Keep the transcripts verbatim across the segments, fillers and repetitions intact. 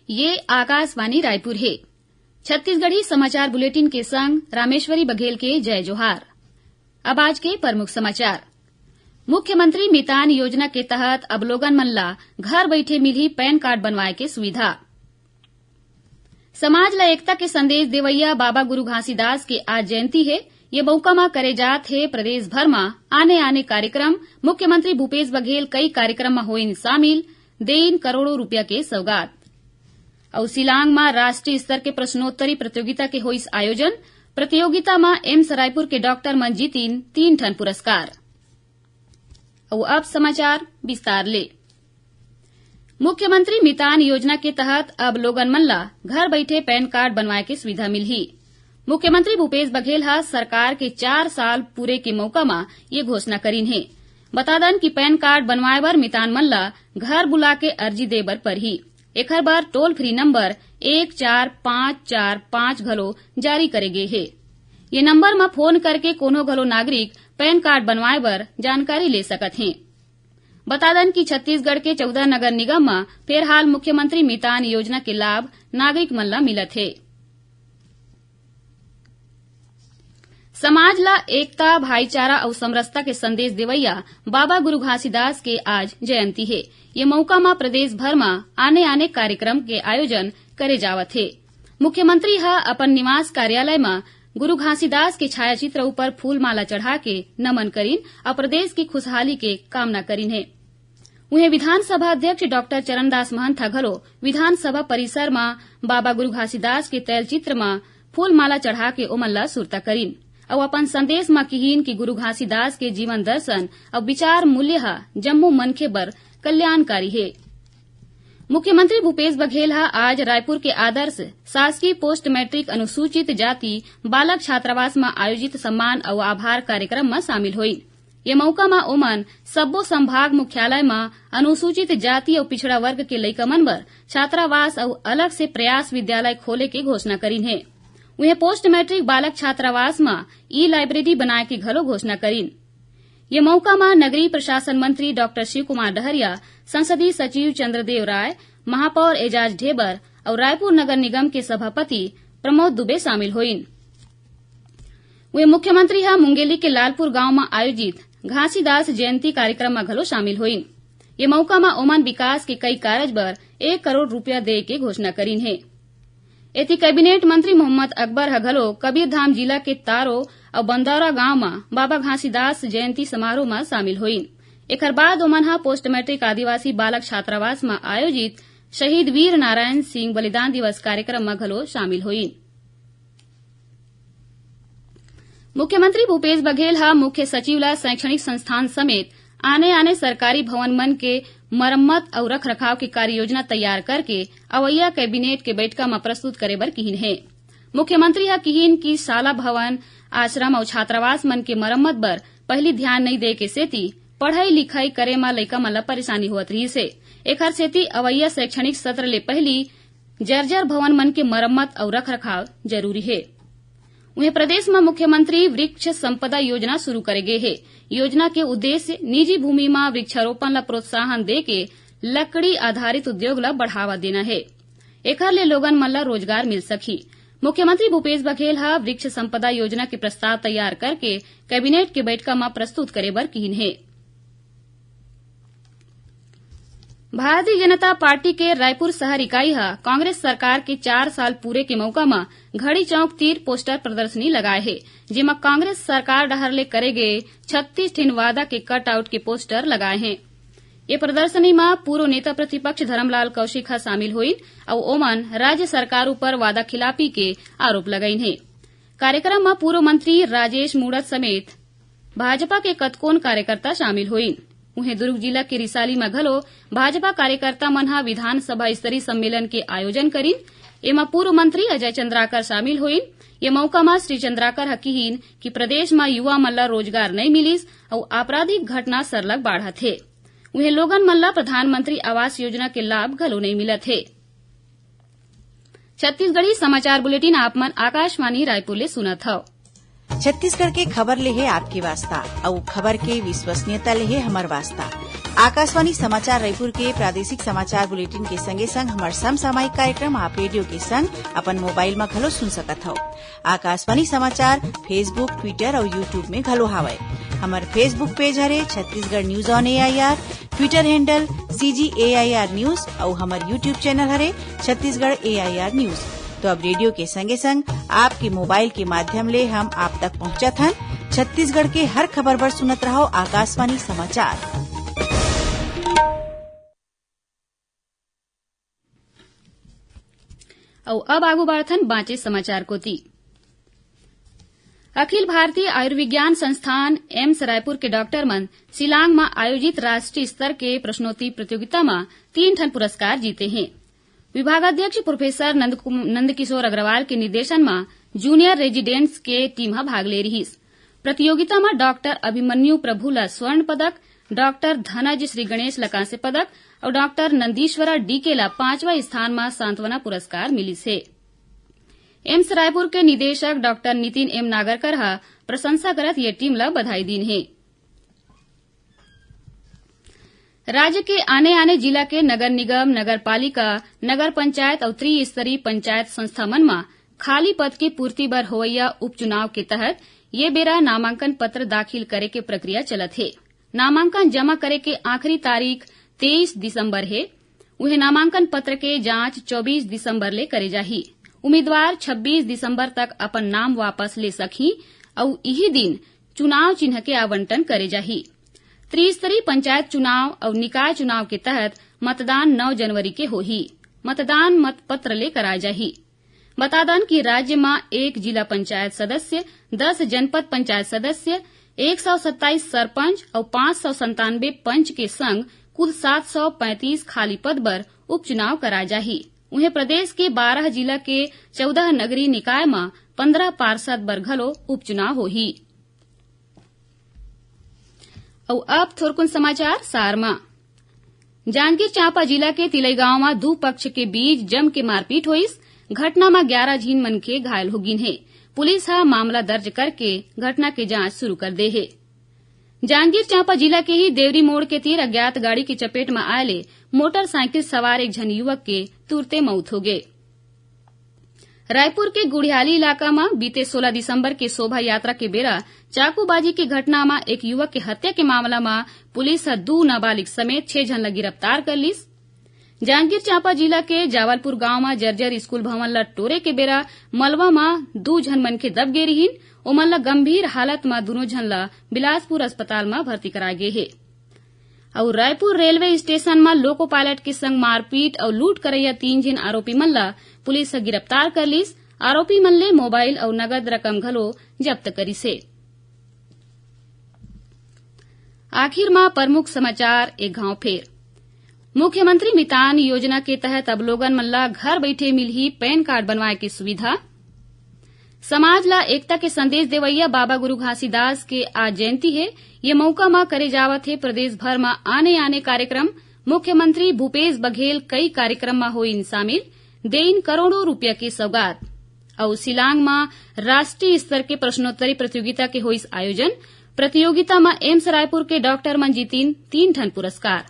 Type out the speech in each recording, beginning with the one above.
ये आकाशवाणी रायपुर हे। छत्तीसगढ़ी समाचार बुलेटिन के संग रामेश्वरी बघेल के जय जोहार। अब आज के प्रमुख समाचार। मुख्यमंत्री मितान योजना के तहत अब लोगन मन ला घर बइठे मिलही पैन कार्ड बनवाए के सुविधा। समाज ला एकता के संदेश देवइया बाबा गुरु घासीदास के आज जयंती हे। ये मउका म करे जात हे प्रदेश भर म आने-आने कार्यक्रम। मुख्यमंत्री भूपेश बघेल कई कार्यक्रम म होइन शामिल, देइन करोड़ों रुपया के सौगात। अउ शिलांग म राष्ट्रीय स्तर के प्रश्नोत्तरी प्रतियोगिता के होइस आयोजन। प्रतियोगिता म एम्स रायपुर के डॉक्टर मन जीतिन तीन ठन पुरस्कार। अउ अब समाचार विस्तार ले। मुख्यमंत्री मितान योजना के तहत अब लोगन मन ला घर बइठे पैन कार्ड बनवाए के सुविधा मिलही। मुख्यमंत्री भूपेश बघेल ह सरकार के चार साल पूरे के मउका म ये घोषणा करिन हे। बता दन कि पैन कार्ड बनवाए बर मितान मन ला घर बुला के अर्जी दे बर परही। एखर बर टोल फ्री नंबर एक चार पाँच चार पाँच घलो जारी करे गे हे। ये नंबर म फोन करके कोनो घलो नागरिक पैन कार्ड बनवाए बर जानकारी ले सकत हे। बता दन कि छत्तीसगढ़ के चौदह नगर निगम म फिलहाल मुख्यमंत्री मितान योजना के लाभ नागरिक मन ला मिलत हे। समाज ला एकता, भाईचारा अउ समरसता के संदेश देवइया बाबा गुरु घासीदास के आज जयंती हे। ये मउका म प्रदेश भर म आने-आने कार्यक्रम के आयोजन करे जावत हे। मुख्यमंत्री ह अपन निवास कार्यालय म गुरु घासीदास के छायाचित्र ऊपर फूलमाला चढ़ा के नमन करिन अउ प्रदेश की खुशहाली के कामना करिन हे। उहें, विधानसभा अध्यक्ष डॉक्टर चरणदास महंत ह घलो विधानसभा परिसर म बाबा गुरु घासीदास के तैलचित्र म फूलमाला चढ़ा के ओमन ला सुरता करिन अउ अपन संदेश म किहिन कि गुरु घासीदास के जीवन दर्शन अउ विचार मूल्य ह जम्मो मनखे बर कल्याणकारी हे। मुख्यमंत्री भूपेश बघेल ह आज रायपुर के आदर्श शासकीय पोस्ट मैट्रिक अनुसूचित जाति बालक छात्रावास म आयोजित सम्मान अउ आभार कार्यक्रम म शामिल होइन। ये मउका म ओमन सब्बो संभाग मुख्यालय म अनुसूचित जाति अउ पिछड़ा वर्ग के लइका मन बर छात्रावास अउ अलग से प्रयास विद्यालय खोले के घोषणा करिन हे। उहें, पोस्ट मैट्रिक बालक छात्रावास म ई लाइब्रेरी बनाए के घलो घोषणा करिन। ये मउका म नगरीय प्रशासन मंत्री डॉक्टर शिव कुमार डहरिया, संसदीय सचिव चंद्रदेव राय, महापौर एजाज ढेबर अउ रायपुर नगर निगम के सभापति प्रमोद दुबे शामिल होइन। उहें, मुख्यमंत्री ह मुंगेली के लालपुर गांव म आयोजित घासीदास जयंती कार्यक्रम म घलो शामिल होइन। ये मउका म ओमन विकास के कई कारज बर एक करोड़ रुपया दे के घोषणा करिन हे। एती कैबिनेट मंत्री मोहम्मद अकबर ह घलो कबीरधाम जिला के तारो अउ बंदौरा गांव म बाबा घासीदास जयंती समारोह म शामिल होइन। एखर बाद ओमन ह पोस्ट मैट्रिक आदिवासी बालक छात्रावास म आयोजित शहीद वीर नारायण सिंह बलिदान दिवस कार्यक्रम म घलो शामिल होइन। मुख्यमंत्री भूपेश बघेल ह मुख्य सचिव ला शैक्षणिक संस्थान समेत आने-आने सरकारी भवन मन के मरम्मत अउ रखरखाव के कार्य योजना तैयार करके अवइया कैबिनेट के बैठका म प्रस्तुत करे बर किहिन हे। मुख्यमंत्री ह किहिन कि शाला भवन, आश्रम अउ छात्रावास मन के मरम्मत बर पहिली ध्यान नइ दे के सेती पढ़ई लिखई करे म लइका मन ला परेशानी होवत रिहिस हे। एखर सेती अवइया शैक्षणिक सत्र ले पहिली जर्जर भवन मन के मरम्मत अउ रखरखाव जरूरी हे। उहें, प्रदेश म मुख्यमंत्री वृक्ष संपदा योजना शुरू करे गे हे। योजना के उद्देश्य निजी भूमि म वृक्षारोपण ल प्रोत्साहन दे के लकड़ी आधारित उद्योग ल बढ़ावा देना हे। एखर ले लोगन मन ल रोजगार मिल सकही। मुख्यमंत्री भूपेश बघेल ह वृक्ष संपदा योजना के प्रस्ताव तैयार करके कैबिनेट के बैठका म प्रस्तुत करे बर किहिन हे। भारतीय जनता पार्टी के रायपुर शहर इकाई ह कांग्रेस सरकार के चार साल पूरे के मौका म घड़ी चौक तीर पोस्टर प्रदर्शनी लगाए हे, जेमा कांग्रेस सरकार डहार ले करे गे छत्तीस ठिन वादा के कटआउट के पोस्टर लगाए हे। ये प्रदर्शनी म पूर्व नेता प्रतिपक्ष धरमलाल कौशिक ह शामिल होइन अउ ओमन राज्य सरकार ऊपर वादा खिलाफी के आरोप लगाइन हे। कार्यक्रम म पूर्व मंत्री राजेश मूणत समेत भाजपा के कतकोन कार्यकर्ता शामिल होइन। उहें, दुर्ग जिला के रिसाली म घलो भाजपा कार्यकर्ता मन ह विधानसभा स्तरीय सम्मेलन के आयोजन करिन। एमा पूर्व मंत्री अजय चंद्राकर शामिल होइन। ये मौका म श्री चंद्राकर ह किहिन कि प्रदेश म युवा मन ल रोजगार नइ मिलिस अउ आपराधिक घटना सरलग बाढ़त हे। उहें, लोगन मन ल प्रधानमंत्री आवास योजना के लाभ घलो नइ मिलत हे। छत्तीसगढ़ी समाचार बुलेटिन आप मन आकाशवाणी रायपुर ले सुनत हव। छत्तीसगढ़ के खबर ले हे आपके वास्ता, अउ खबर के विश्वसनीयता ले हे हमर वास्ता। आकाशवाणी समाचार रायपुर के प्रादेशिक समाचार बुलेटिन के संगे संग हमर समसामयिक कार्यक्रम आप रेडियो के संग अपन मोबाइल म घलो सुन सकत हव। आकाशवाणी समाचार Facebook, Twitter अउ YouTube में घलो हावय। हमर Facebook पेज हरे Chhattisgarh news on AIR, Twitter handle CG AIR news अउ हमर YouTube चैनल हरे छत्तीसगढ़ एआईआर न्यूज। तो अब रेडियो के संगे संग आपके मोबाइल के माध्यम ले हम आप तक पहुंचत हन। छत्तीसगढ़ के हर खबर बर सुनत रहव आकाशवाणी समाचार। अउ अब आगू बढ़थन बांचे समाचार कोति। अखिल भारतीय आयुर्विज्ञान संस्थान एम्स रायपुर के डॉक्टर मन शिलांग म आयोजित राष्ट्रीय स्तर के प्रश्नोत्तरी प्रतियोगिता म तीन ठन पुरस्कार जीते हें। विभागाध्यक्ष प्रोफेसर नंद कुम-, नंदकिशोर अग्रवाल के निर्देशन म जूनियर रेजिडेंट्स के टीम ह भाग ले रिहिस। प्रतियोगिता म डॉक्टर अभिमन्यु प्रभु ल स्वर्ण पदक, डॉक्टर धनज श्री गणेश ल कांस्य पदक अउ डॉक्टर नंदीश्वरा डीके ल पांचवा स्थान म सांत्वना पुरस्कार मिलिस हे। एम्स रायपुर के निदेशक डॉक्टर नितिन एम नागरकर ह प्रशंसा करत ये टीम ल बधाई दीन हे। राज्य के आने-आने जिला के नगर निगम, नगर पालिका, नगर पंचायत अउ त्रिस्तरीय पंचायत संस्था मन म खाली पद के पूर्ति बर होवइया उपचुनाव के तहत ये बेरा नामांकन पत्र दाखिल करे के प्रक्रिया चलत हे। नामांकन जमा करे के आखिरी तारीख तेईस दिसंबर हे। उहें, नामांकन पत्र के जांच चौबीस दिसंबर ले करे जाही। उम्मीदवार छब्बीस दिसंबर तक अपन नाम वापस ले सकही अउ इही दिन चुनाव चिन्ह के आवंटन करे जाही। त्रिस्तरीय पंचायत चुनाव अउ निकाय चुनाव के तहत मतदान नौ जनवरी के होही। मतदान मतपत्र ले कराए जाही। बता दन कि राज्य म एक जिला पंचायत सदस्य, दस जनपद पंचायत सदस्य, एक सौ सत्ताईस सरपंच अउ पांच सौ संतानवे पंच के संग कुल सात सौ पैंतीस खाली पद बर उपचुनाव कराए जाही। उहें, प्रदेश के बारह जिला के चौदह नगरीय निकाय म पंद्रह पार्षद बर घलो उपचुनाव होही। अउ अब थोरकुन समाचार सार म। जांजगीर चांपा जिला के तिलई गांव म दू पक्ष के बीच जम के मारपीट होइस। घटना म ग्यारह झिन मनखे घायल हो गिन हे। पुलिस ह मामला दर्ज करके घटना के जांच शुरू कर दे हे। जांजगीर चांपा जिला के ही देवरी मोड़ के तीर अज्ञात गाड़ी के चपेट म आए ले मोटरसाइकिल सवार एक झन युवक के तुरते मउत हो गे। रायपुर के गुढ़ियाली इलाका म बीते सोलह दिसंबर के शोभा यात्रा के बेरा चाकूबाजी के घटना म एक युवक के हत्या के मामला म पुलिस ह दू नाबालिग समेत छह झन ल गिरफ्तार कर लिस। जांजगीर चांपा जिला के जावलपुर गांव म जर्जर स्कूल भवन ल टोरे के बेरा मलबा म दू झन मनखे दब गे रिहिन। ओमन ल गंभीर हालत म दूनों झन ल बिलासपुर अस्पताल म भर्ती कराए गे हे। अउ रायपुर रेलवे स्टेशन म लोको पायलट के संग मारपीट अउ लूट करइया तीन झिन आरोपी मन ल पुलिस ह गिरफ्तार कर लिस। आरोपी मन ले मोबाइल अउ नगद रकम घलो जब्त करिस हे। आखिर म प्रमुख समाचार एक घांव फेर। मुख्यमंत्री मितान योजना के तहत अब लोगन मन ल घर बइठे मिलही पैन कार्ड बनवाए के सुविधा। समाज ल एकता के संदेश देवइया बाबा गुरु घासीदास के आज जयंती हे। ये मउका म करे जावत हे प्रदेश भर म आने-आने कार्यक्रम। मुख्यमंत्री भूपेश बघेल कई कार्यक्रम म होइन शामिल, देइन करोड़ों रुपया के सौगात। अउ शिलांग म राष्ट्रीय स्तर के प्रश्नोत्तरी प्रतियोगिता के होइस आयोजन। प्रतियोगिता म एम्स रायपुर के डॉक्टर मन जीतिन तीन ठन पुरस्कार।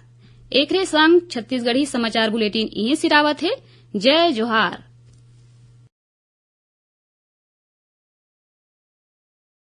एकरे संग छत्तीसगढ़ी समाचार बुलेटिन इहें सिरावत हे। जय जोहार।